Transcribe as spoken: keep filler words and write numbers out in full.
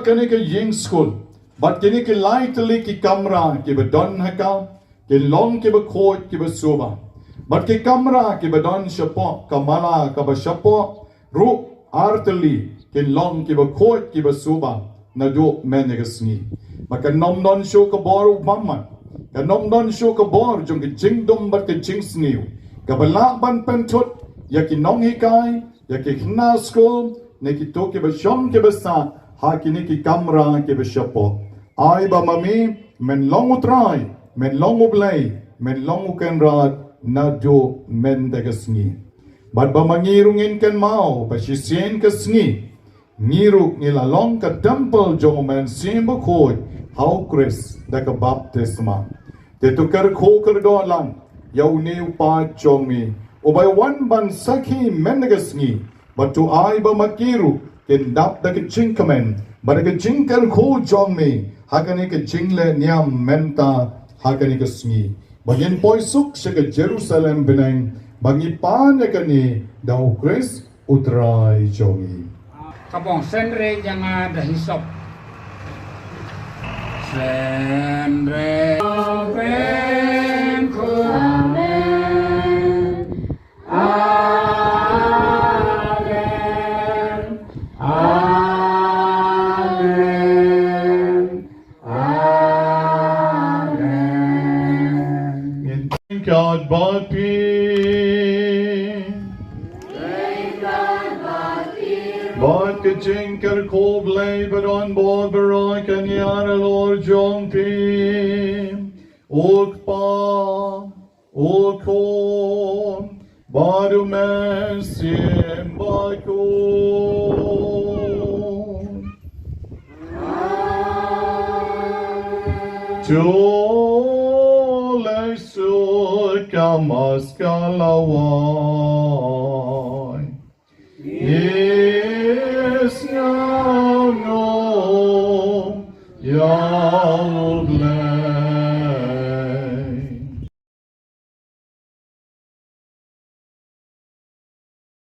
Kane ka ïing skul bad kine ki lai tylli ki kamra kiba don ha ka, kin long kiba khuid kiba suba. Bad ki kamra kiba don shapoh ka mala kaba shapoh ruh, ar tylli, kin long kiba khuid kiba suba naduh mynne ka sngi. Ba kan ym don shuh ka bor u bamman, kan ym don shuh ka bor jong ka jingdum bad ka jingsniew kaba lah ban pynthut ïa ki nonghikai, ïa ki khynnah skul, ne kito kiba shong kiba sah ha kine ki kamra kiba shapoh. Ai ba ma me men long U Trai, men long U Blei, men long U Kynrad naduh mynta ka sngi. Bad ba ma ngi ruh ngin kynmaw ba shisien ka sngi ngi ruh ngi la long ka templ jong U Mynsiem Bakhuid ha U Khrist da ka baptisma. Te to kyrkhu kyrdoh lang ïa une u paid jong me uba wan ban sakhi mynta ka sngi. Bad to ai ba ma ki ruh kin dap da ka jingkmen bad da ka jingkyrkhu jong me ha kane ka jingleh niam mynta ha kane ka sngi. Ba ngin poi suk sha ka Jerusalem bneng, ba ngi pan ïa kane da U Khrist U Trai jong ngi. Ka bong synrei jong nga da hisop. Synrei. Amen. Amen. Amen. Amen. Ngin jingkyrkhu bad phi. Bad ka jingkyrkhu Blei ba don bor baroh kan ïar halor jong phi. U Kpa, U Khun, bad U Mynsiem Bakhuid. To leit suk ka Mass ka la wai. Is nga no ya